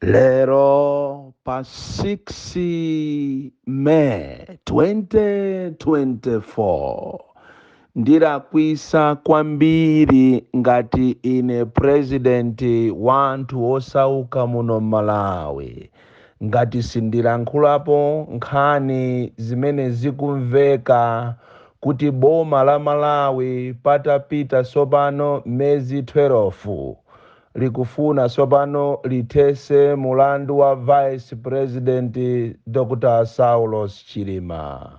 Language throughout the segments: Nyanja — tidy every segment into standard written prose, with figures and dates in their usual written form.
Lero pa 6 May 2024 ndilakwisa kwambiri ngati ine president wanthu osauka muno Malawi ngati sindilankhulapo nkhani zimene zikumveka kuti boma la Malawi patapita sopano miyezi 12 likufuna sopano lithese mulandu wa Vice President Dr. Saulos Chilima.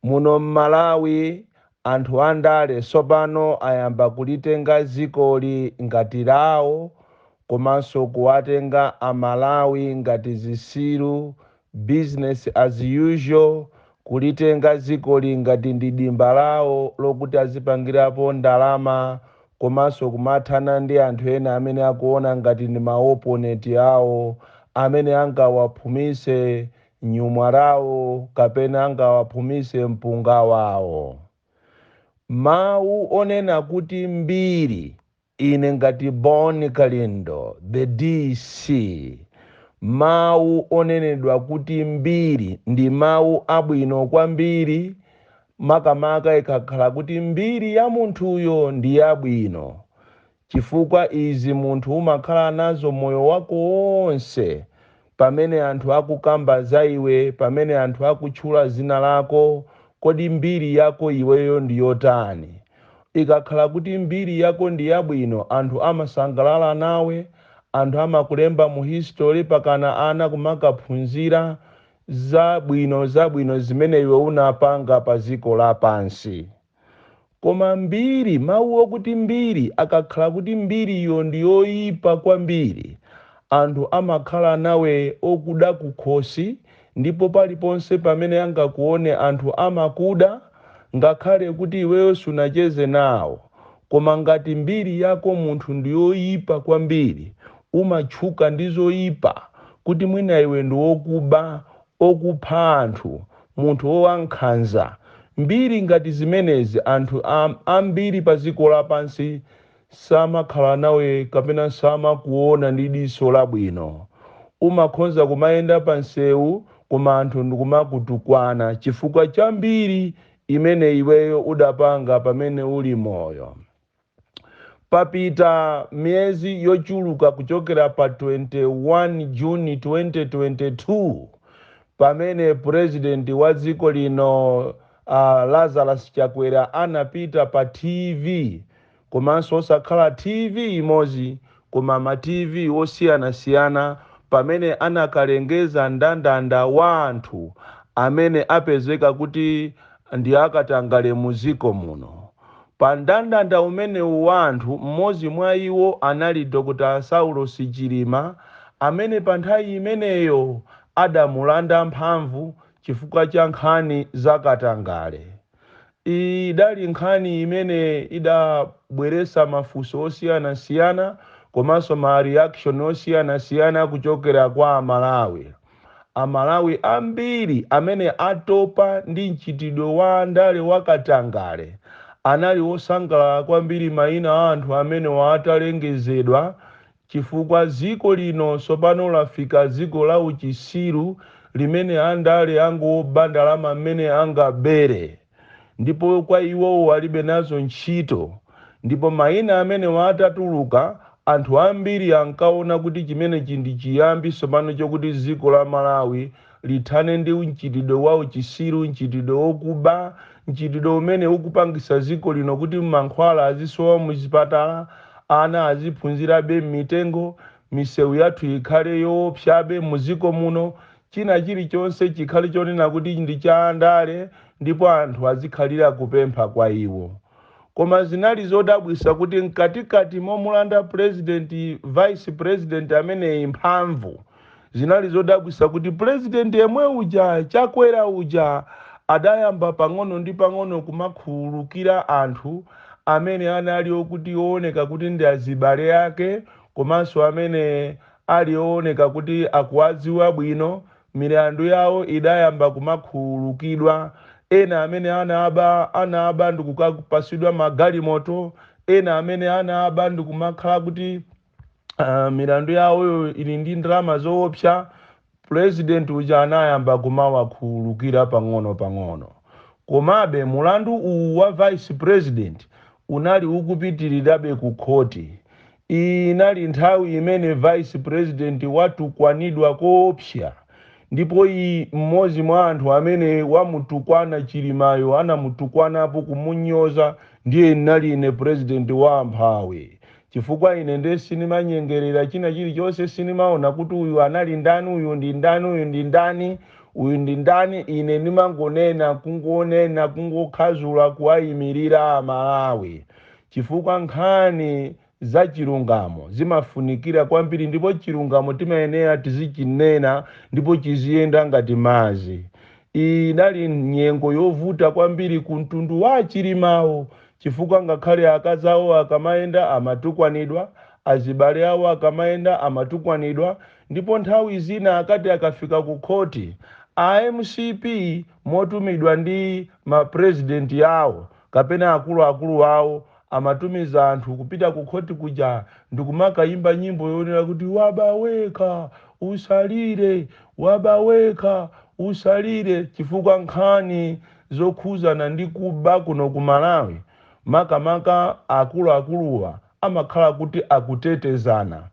Muno Mmalawi anthu andale sopano ayamba kulitenga zikoli ngati lawo komanso kuwatenga Amalawi ngati zisilu, business as usual, kulitenga zikoli ngati ndi dimba lawo lokuti azipangirapo ndalama komanso kumathana ndi anthu ena amene akuona ngati ndi maoponenti awo amene angawaphumise nyumwa lawo kapena angawaphumise mpunga wawo. Mawu onena kuti mbiri, ine ngati Bon Kalindo the DC, mawu onenedwa kuti mbiri ndi mawu abwino kwambiri, makamaka ikakhala kuti mbiri ya munthuyo ndi yabwino, chifukwa izi munthu umakhala nazo moyo wako wonse. Pamene anthu akukamba za iwe, pamene anthu akutchula zina lako, kodi mbiri yako iweyo ndi yotani? Ikakhala kuti mbiri yako ndi yabwino, anthu amasangalala nawe, anthu amakulemba mu history, pakana ana kumakaphunzira zabwino zabwino zimene iwe unapanga pa dziko lapansi. Koma mbiri, mawu okuti mbiri, akakhala kuti mbiriyo ndi yoyipa kwambiri, anthu amakhala nawe okuda kukhosi, ndipo paliponse pamene angakuone anthu amakuda, ngakhale kuti iweyo sunacheze nawo. Koma ngati mbiri yako munthu ndi yoyipa kwambiri, umatchuka ndi zoyipa, kuti mwina iwe ndi wokuba, okupha anthu, munthu wankhanza, mbiri ngati zimenezi anthu ambiri pa dziko lapansi samakhala nawe kapena samakuona ndi diso labwino. Umakhonza kumayenda pa nsewu koma anthu ndikumakutukwana chifukwa cha mbiri imene iweyo udapanga pamene uli moyo. Papita miyezi yochuluka kuchokera pa 21 Juni 2022 pamene president wa dziko lino Lazarus Chakwera anapita pa TV, komanso osakhala TV imodzi koma ma TV osiyanasiyana, pamene anakalengeza ndandanda wa anthu amene apezeka kuti ndi akatangale mu dziko muno. Pa ndandanda umenewu wa anthu, mmodzi mwa iwo anali Dr. Saulos Chilima, amene pa nthawi imeneyo adamulanda mphamvu chifukwa cha nkhani zakatangale. Idali nkhani imene idabweresa mafunso osiyanasiyana komanso ma reaction osiyanasiyana kuchokera kwa Amalawi. Amalawi ambiri amene atopa ndi mchitidwe wa andale wakatangale anali osangalala kwambiri mayina a anthu amene atalengezedwa, chifukwa dziko lino tsopano lafika dziko la uchisiru limene andale angoba ndalama mmene angabere, ndipo kwa iwowo alibe nazo ntchito. Ndipo mayina amene atatuluka, anthu ambiri ankaona kuti chimenechi ndi chiyambi tsopano chokuti dziko la Malawi lithane ndi mchitidwe wa uchisiru, mchitidwe wokuba, mchitidwe umene ukupangisa dziko lino kuti mankhwala azisowa muzipatala, ana aziphunzirabe m'mitengo, misewu yathu ikhale yoopsabe muziko muno, china chilichonse chikhale chonena kuti ndi cha andale, ndipo anthu azikhalira kupempha kwa iwo. Koma zinali zodabwisa kuti mkatikati momulanda president, vice president ameneyi mphamvu, zinali zodabwisa kuti president yemwe uja, Chakwera uja, adayamba pang'ono ndi pang'ono kumakhululukira anthu amene anali okuti ooneka kuti ndi azibale ake, komanso amene ali ooneka kuti akuwadziwa bwino. Milandu yawo idayamba kumakhululukidwa. Ena amene anaba ndikukapasidwa magalimoto, ena amene anaba ndikumakhala kuti Milandu yawoyo ili ndi ndalama zoopsa. President uja anayamba kumawakhululukira pang'ono pang'ono. Komabe mulandu uwu wa vice president unali ukupitirirabe ku khoti. Iyi inali nthawi imene vice president watukwanidwa koopsa, ndipo iyi mmodzi mwa anthu amene wamutukwana Chilimayo, anamutukwanapo kumunyoza, ndiye nali ine, president wa amphawi, chifukwa ine nde sinimanyengerera china chilichonse. Sinimaona kuti uyu anali ndani, uyu ndi ndani, uyu ndi ndani, uyu ndi ndani. Ine ndimangonena, kungonena, kungokhazula, kuwayimirira Amalawi, chifukwa nkhani za chilungamo zimafunikira kwambiri, ndipo chilungamo timayenera tizichinena ndipo chiziyenda ngati madzi. Iyi inali nyengo yovuta kwambiri ku mtundu wa Chilimawo, chifukwa ngakhale akazi awo akamayenda amatukwanidwa, azibale awo akamayenda amatukwanidwa. Ndipo nthawi zina akati akafika ku khoti, a MCP motumidwa ndi mapurezidenti awo kapena akuluakulu awo, amatumiza anthu kupita ku khoti kuja ndikumakayimba nyimbo yonena kuti, "Wabaweka usalire, wabaweka usalire," chifukwa nkhani zokhuzana ndi kuba kuno ku Malawi, makamaka akuluakuluwa amakhala kuti akutetezana.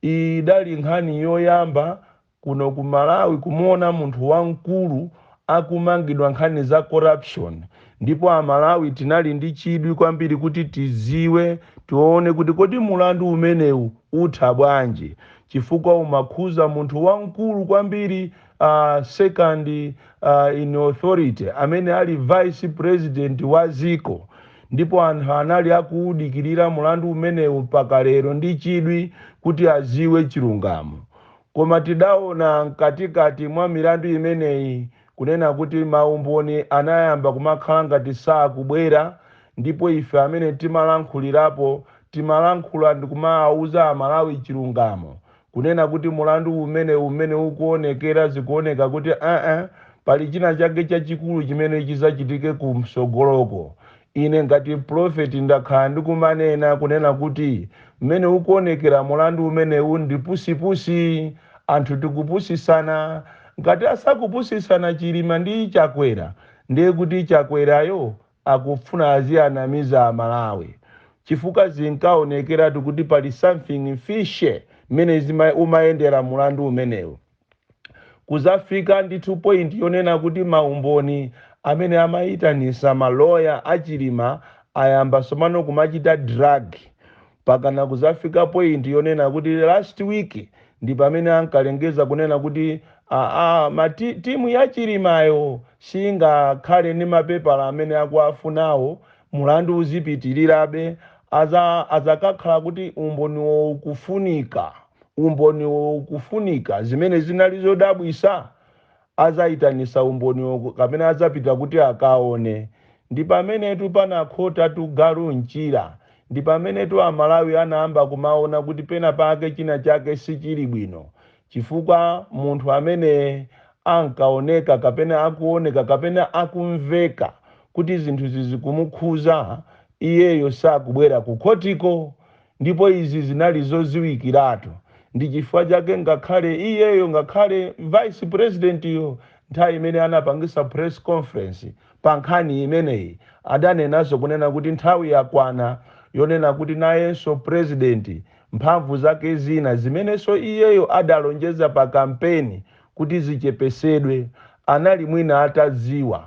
Iyi idali nkhani yoyamba kuno ku Malawi kumuona munthu wamkulu akumangidwa nkhani za corruption, ndipo Amalawi tinali ndi chidwi kwambiri kuti tiziwe, tione kuti kodi mulandu umenewu utha bwanji, chifukwa umakhuza munthu wamkulu kwambiri, second in authority, amene ali vice president wa ziko. Ndipo anthu anali akuwudikirira mulandu umenewu mpaka lero ndi chidwi kuti aziwe chilungamo. Koma tidaona mkatikati mwa milandu imeneyi kunena kuti maumboni anayamba kumakhala ngati sakubwera. Ndipo ife amene timalankhulirapo, timalankhula ndikumawauza Amalawi chilungamo, kunena kuti mulandu umene ukuonekera, zikuoneka kuti pali china chake chachikulu chimene chizachitike kumsogoloko. Ine ngati profeti ndakhala ndikumanena kunena kuti mmene ukuonekera mulandu umenewu ndi pusipusi, anthu tikupusisana. Ngati asakupusisana Chilima ndi Chakwera, ndiye kuti Chakwerayo akufuna aziyanamiza Amalawi, chifukwa zinkaonekeratu kuti pali something fishy mmene umayendera mulandu umenewu. Kuzafika ndithu point yonena kuti maumboni amene amayitanisa maloya aChilima ayamba somano kumachita drag, pakana kuzafika point yonena kuti last week ndi pamene ankalengeza kunena kuti timu ya Chilimayo singakhale ndi mapepala amene akuafunawo, mulandu uzipitirirabe. Azakakhala kuti umboniwo ukufunika, umboniwo ukufunika, zimene zinali zodabwisa, azayitanisa umboniwo kapena azapita kuti akaone. Ndi pamenetu panakhotatu galu mchira, ndi pamenetu Amalawi anayamba kumaona kuti pena pake china chake sichili bwino, chifukwa munthu amene ankaoneka kapena akuoneka kapena akumveka kuti zinthu zizikumukhuza iyeyo sakubwera ku khotiko. Ndipo izi zinali zoziwikiratu. Ndi chifukwa chake ngakhale iyeyo, ngakhale vice president yo, nthawi imene anapangisa press conference pa nkhani imeneyi, adanenanso kunena kuti nthawi yakwana yonena kuti nayenso president mphamvu zake zina zimenenso iyeyo adalonjeza pa kampeni kuti zichepesedwe, anali mwina atadziwa.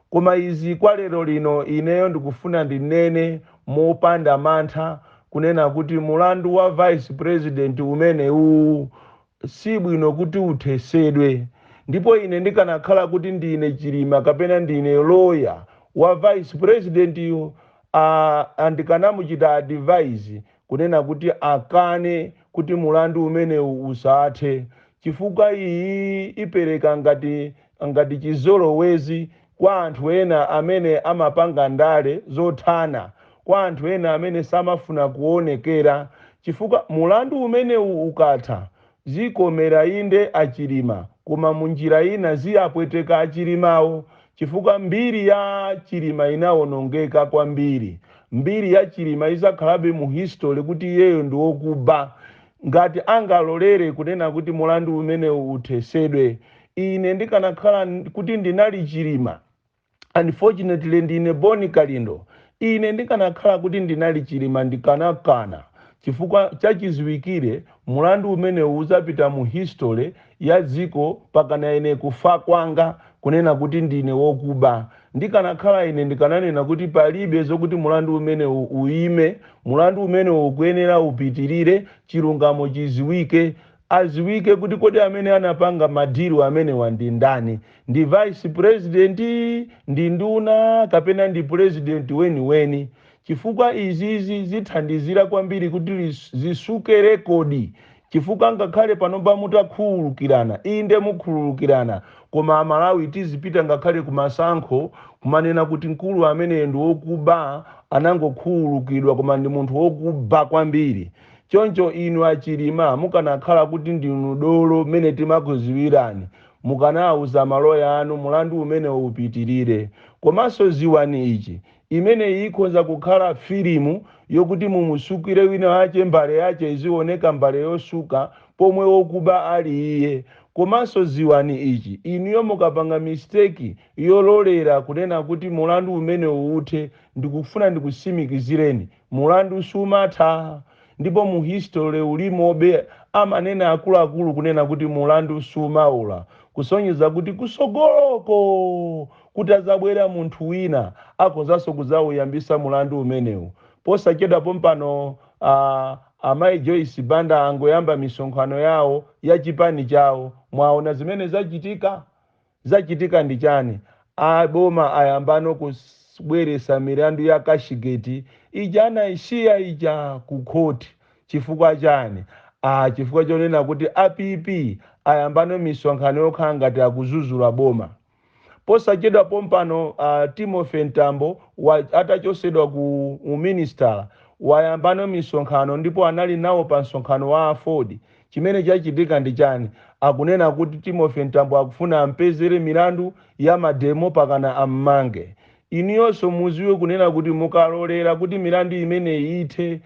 Koma izi kwa lero lino, ineyo ndikufuna ndinene mopanda mantha kunena kuti mulandu wa vice president umenewu si bwino kuti uthesedwe. Ndipo ine ndikanakhala kuti ndine Chilima kapena ndine lawyer wa vice president yo, ndikanamuchita advise kunena kuti akane kuti mulandu umenewu usathe, chifukwa iyi ipereka ngati chizolowezi kwa anthu ena amene amapanga ndale zothana, kwa anthu ena amene samafuna kuonekera, chifukwa mulandu umenewu ukatha, zikomera inde aChilima, koma munjira ina ziyapweteka aChilimawo, chifukwa mbiri ya Chilima inawonongeka kwambiri. Mbiri ya Chilima izakhalabe mu history kuti iyeyo ndi wokuba. Ngati angalolere kunena kuti mulandu umenewu uthesedwe, ine ndikanakhala kuti ndinali Chilima, unfortunately ndine Boni Kalindo, ine ndikanakhala kuti ndinali Chilima ndikanakana, chifukwa chachiziwikire mulandu umenewu uzapita mu history ya dziko pakana ine kufa kwanga kunena kuti ndine wokuba. Ndikanakhala ine ndikananena kuti palibe zokuti mulandu umenewu uyime. Mulandu umenewu ukuyenera upitirire, chilungamo chiziwike, aziwike kuti kodi amene anapanga ma deal amenewa ndi ndani? Ndi vice president, ndi nduna, kapena ndi president weniweni? Chifukwa izizi zithandizira kwambiri kuti zisuke record, chifukwa ngakhale panopa mutakhululukirana, inde mukhululukirana, koma Amalawi tizipita ngakhale kumasankho kumanena kuti mkulu ameneyo ndi wokuba, anangokhululukidwa koma ndi munthu wokuba kwambiri. Choncho inu aChilima, mukanakhala kuti ndinu dolo mmene timakuziwirani, mukanawuza maloya anu mulandu umene upitirire. Komanso ziwani ichi, imeneyi ikhoza kukhala filimu yokuti mumusukire wina wache mbale yache, izioneka mbale yosuka pomwe wokuba ali iye. Komanso ziwani ichi, inuyo mukapanga mistake yololera kunena kuti mulandu umene uthe, ndikufuna ndikusimikizireni, mulandu sumatha. Ndipo mu history ulimobe, amanena akuluakulu kunena kuti mulandu sumaula, kusonyeza kuti kusogoloko kuti azabwera munthu wina akhozanso kudzawuyambisa mulandu umenewu. Posachedwa pompano amayi Joyce Banda angoyamba misonkhano yawo ya chipani chawo. Mwaona zimene zachitika? Zachitika ndi chani? Aboma ayambano kubweresa milandu ya Cashgate ija anayisiya ija ku khoti. Chifukwa chani? Chifukwa chonena kuti a PP ayambano misonkhano yokhala ngati akuzuzula boma. Posachedwa pompano Timothy Mtambo atachosedwa ku uministala wayambano misonkhano, ndipo anali nawo pa msonkhano wa AFORD. Chimene chachitika ndi chani? Akunena kuti Timothy Mtambo akufuna ampezere milandu ya ma demo pakana ammange. Inuyonso muziwe kunena kuti mukalolera kuti milandu imeneyi ithe,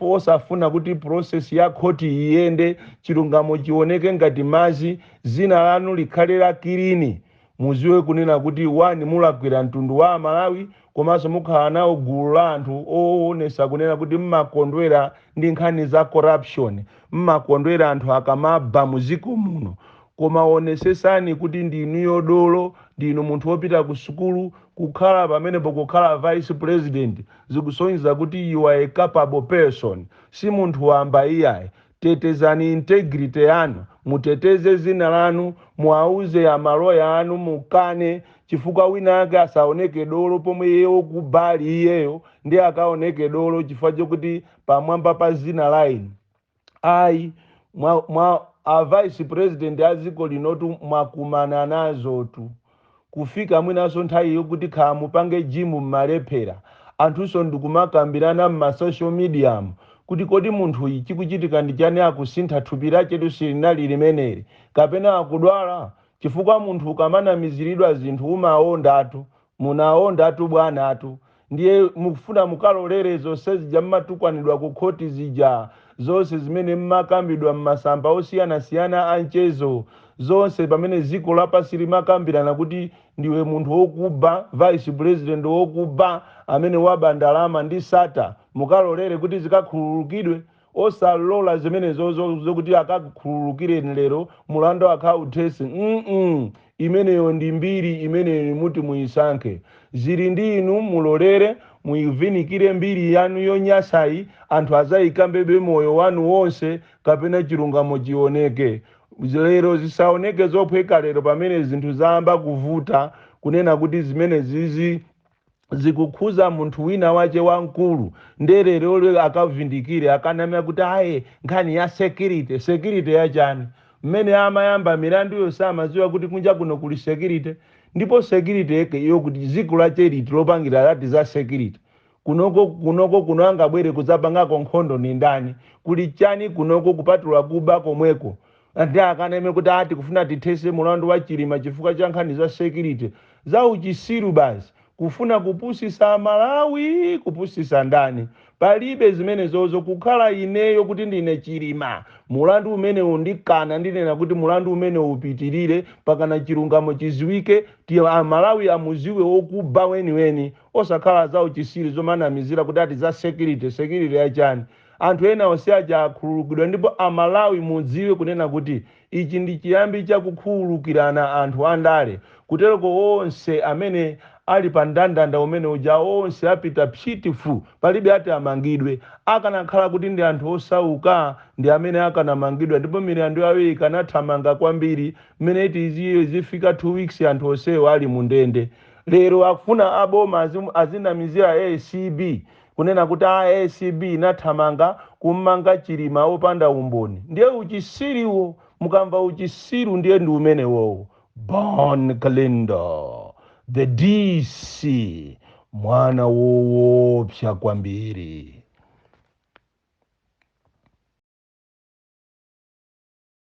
osafuna kuti process ya khoti iyende, chilungamo chioneke ngati mazi, zina lanu likhale la clean, muziwe kunena kuti one, mulakwira mtundu wa Amalawi, komanso mukhala nawo gulu la anthu oonesa kunena kuti mmakondwera ndi nkhani za corruption, mmakondwera anthu akamaba muziko muno. Koma onesesani kuti ndinuyo dolo, ndinu munthu wopita ku sukulu. Kukhala pamenepo, kukhala vice president, zikusonyeza kuti you are a capable person, si munthu wamba iyayi. Tetezani integrity yanu, muteteze zina lanu, muauze amaloya anu mukane, chifukwa wina ake asaoneke dolo pomwe iye wokubali iyeyo ndi akaoneke dolo chifukwa chokuti pamwamba pa zina la inu. Ayi, mwa a vice president a dziko linotu mwakumana nazotu kufika mwinanso nthawi yokuti khala mupange gym mmalephera. Anthunso ndikumakambirana mma social media kuti kodi munthu uyu chikuchitika ndi chani? Akusintha thupi lachetu, silinali limeneli, kapena akudwala? Chifukwa munthu ukamanamiziridwa zinthu umaondatu. Munaondatu bwanatu. Ndiye mukufuna mukalolere zonse zija mmatukwanidwa ku khoti zija, zonse zimene mmakambidwa mmasamba osiyanasiyana a mchezo, zonse pamene dziko lapansi limakambirana kuti ndiwe munthu wokuba, vice president wokuba amene waba ndalama ndi Sata, mukalolere kuti zikakhululukidwe? Osalola zimenezo zokuti akakhululukireni lero mulandu akauthese. Imeneyo ndi mbiri imeneyo muti muyisankhe. Zili ndi inu, mulolere muyivinikire mbiri yanu yonyasayi, anthu azayikambebe moyo wanu wonse, kapena chilungamo chioneke lero. Zisaoneke zophweka lero pamene zinthu zayamba kuvuta, kunena kuti zimene zizi zikukhuza munthu wina wache wamkulu, nderero akavindikire, akanamira kuti aye nkhani ya security. Security yachani? Mmene amayamba milanduyo samadziwa kuti kunja kuno kuli security? Ndipo security yake iyo kuti dziko lache liti lopangira lati za security? Kunoko, kunoko kuno angabwere kudzapangako nkhondo ni ndani? Kuli chani kunoko kupatula kuba komweko? Ndi akaneme kuti ati kufuna tithese mulandu wa Chilima chifukwa cha nkhani za security, za uchisiru basi. Kufuna kupusisa Amalawi, kupusisa ndani? Palibe zimenezozo. Kukhala ineyo kuti ndine Chilima, mulandu umenewu ndikana, ndinena kuti mulandu umene upitirire pakana chilungamo chiziwike, ti Amalawi amuziwe wokuba weniweni, osakhala za uchisiru zomanamizira kuti ati za security. Security yachani? Anthu ena onse aja akhululukidwa. Ndipo Amalawi mudziwe kunena kuti ichi ndi chiyambi chakukhululukirana anthu andale. Kutereko onse amene ali pa ndandanda umene uja, onse apita psitifu, palibe ati amangidwe. Akanakhala kuti ndi anthu osauka ndi amene akanamangidwa, ndipo milandu yawo ikanathamanga kwambiri, mmene iti iziyo zifika 2 weeks anthu onsewo ali mu ndende. Lero akufuna aboma azinamizira ACB kunena kuti a ACB inathamanga kummanga Chilima opanda umboni. Ndiye uchisiriwo, mukamva uchisiru ndiye ndi umenewowo. Bon Kalindo, the DC, mwana woopsa kwambiri.